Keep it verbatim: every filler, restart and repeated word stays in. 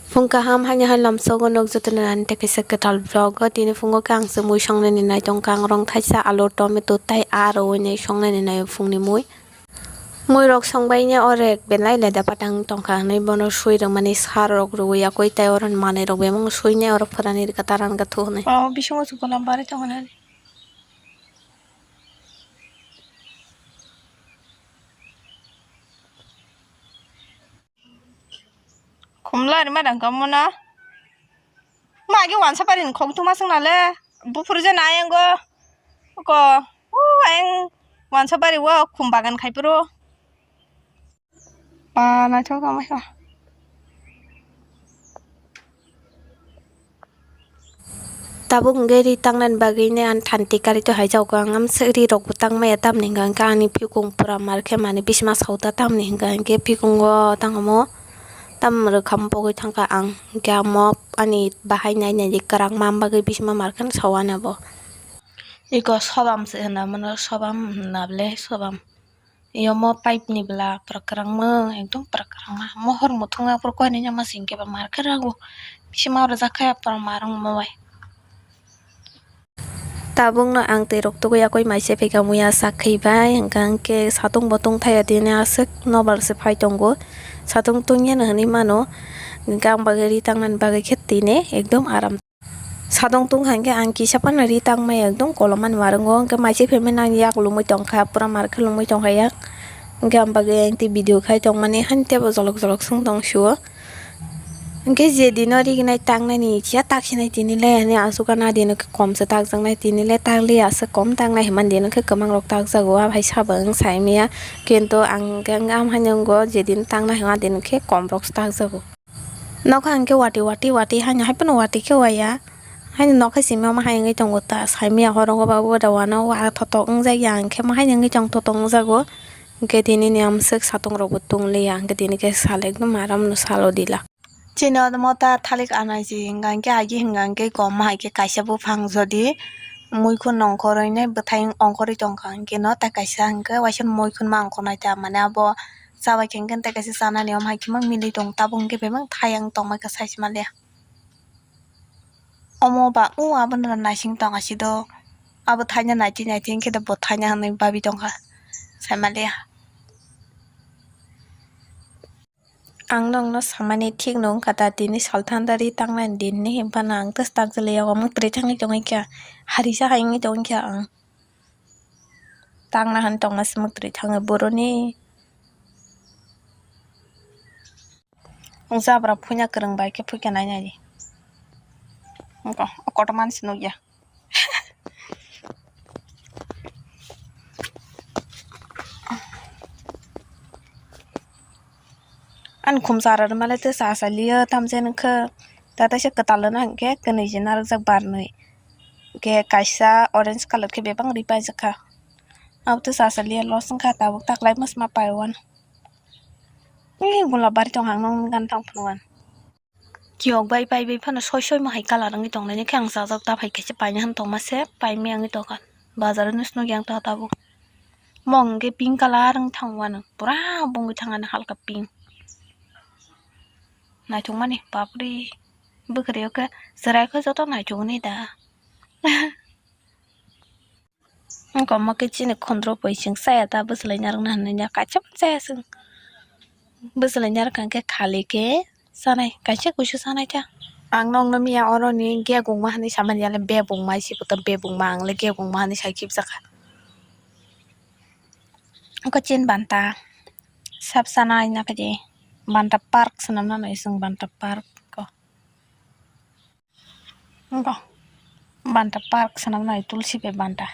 Phung kaham, haini hai lamsogo nok jotono nani tei kaisa kwtal vlog o. Tini phungo khe ang se mui songnani nai tongkha, ang rong thaisa, alu, tomato tei aro winai songnani nai phungni mui. Mui rok songbai ne orek belai leda patang tongkha hinui bono sui rwmani sar rok rwui yakui tei oro manui rok bemang sui ne oro phwrani rwkha tarang khe thuhunai. O bisingo se golam barwi tongo nani. Khumla rima dang kamo na. Ma agi wansa pari ni khok tuma sung nale. Bufuru je na ayango. Ko. U ayang wansa pari wo khum bagan khai puro. Pa na chok kamo kha. Tabuk hwnkhe ri tangnani bagwi nai ang thanti karwi twi hai jago. Ang amswk ri rokbo tang maya, tamni hwnkha hwnkhe ani phikung pura mar khe mani bisima sauta, tamni hwnkha hwnkhe phikungo tangmo tam rwkham pogwi thangkha ang, hwnkhe amo ani bahai nai nai kwrak ma bagwi bisima mar khe saui anw bo. Iko sobam se hwnna mano, sobam hwnna ble sobam. Yomo pipe ni bwla pura kwrwngma, ekdom pura kwrwngma. Mohor muthungma pura koinwi yama singkhe ba mar khe rago. Bisima rwjak khe pura mar wngma bai. Tabukno ang twi rok tugui yakui mai se phaikha, muya sak khe bai, hwnkha hwnkhe satung bo tungthai ya tini aswk nobar se phai tongo. Satung tungya no hinui mano, hwnkhe ang bagwi ri tangnani bagwi khe tini ekdom aram. Sadong tung hai khe ang kisa phano ri tangmai ekdom kolomani mar wngo, hwnkhe mai se phaimani ang yak lumui tongkha, pura mar khe lumui tongkha yak. Hwnkhe ang bagwi ang tei video khai tongmani, hani teibo jolok jolok swng tong sio. Hwnkhe je dino rignai tangnani kisa taksinai tini le, ani aswk na dino khe kom se takjaknai, tini le takliya aswk kom tangnai hinmani dino khe kwmang rok takjago, a hai sabo wng sai maya. Kintu ang hwnkhe ang ham haino wngo, je dino tangnai hinmani dino khe kom rok se takjago. Nokha hwnkhe wati wati wati haino hai phano wati khe waya. Haino nokha simi omo hai wngwi tongo ta, saimaya horo ba bo da wano wa thotok wngjak ya, hwnkhe ma haino wngwi tong thotok wngjago. Hwnkhe tini ni amswk satung rokbo tung liya, hwnkhe tini khe sal ekdom aram no salo dila. Chini omo ta thalik anaiji hwnka hwnkhe agi hwnka hwnkhe kom hai khe kaisa buphang jodi muikhun ongkhorwi nai bwthai ongkhorwi tongkha, hwnkhe no ta kaisa hwnkhe waisa muikhun ma ongkhornai ta, mane abo chabai khe hwnkhe tei kaisa chanani omo hai khe mang milwi tongo, tabuk hwnkhe bebak thayang tongma khe sai se manliya. Omo ba o abono naising tong asi do, abo thaina naitwi naitwi hwnkhe bo thaina hinwi babi tongkha, sai manliya. Ang nokno samani thik no wngkha ta, tini salthanda ri tangnani din ni hinphano ang tei takjali yago mwtwrwi thangwi tongwi kha, harisa hai wngwi tongwi kha ang. Tangna han tongma se mwtwrwi thangwi boroni. Ang jabra phuina kwrwng bai khe phuikha nai nai di. Wngkha, o kotorma se nukya. Ani khum chara rwmale tei cha cha liyo tamjani khe, ta teisa kwtal rwna hinkhe kwnwi se narwkjak barnwi. Hwnkhe kaisa orange colour khe bebak ri paijak kha. Abo tei cha cha liya los wngkha, tabuk taklai mosma pai wano. Ee gulab bari tong ang nokni gana tang phano wano. Kiyok bai pai bai phano soi soi ma hai colour wngwi tongnaini khe ang chajak ta phai kaisa paina han tongma se paimaya wngwi tongkha. Bazar o nw swnukya ang ta tabuk. Mong hwnkhe pink colour wng thang wano, pura bungwi thang ani halka pink. Naithokmani bapre, bwkhrwi o khe chwrai khe joto naithoknai da. Wngkha omo khe chini khondro poi chwng chaya ta bwchwlwi narwkna hinwi ya, kaisa bo chaya chwng. Bwchwlwi narwkha hwnkhe khali khe chanai, kaisa kuisu chanai ta. Ang nokno miya oroni gegongma hinwi samani, yale bebongma isi poto bebongma, ang le gegongma hinwi sai khibjakha. Wngkha chini banta sap chanai naphai di, banta park swnamna nai chwng, banta park ko. Wngkha banta park swnamnai, tulsi bai banta.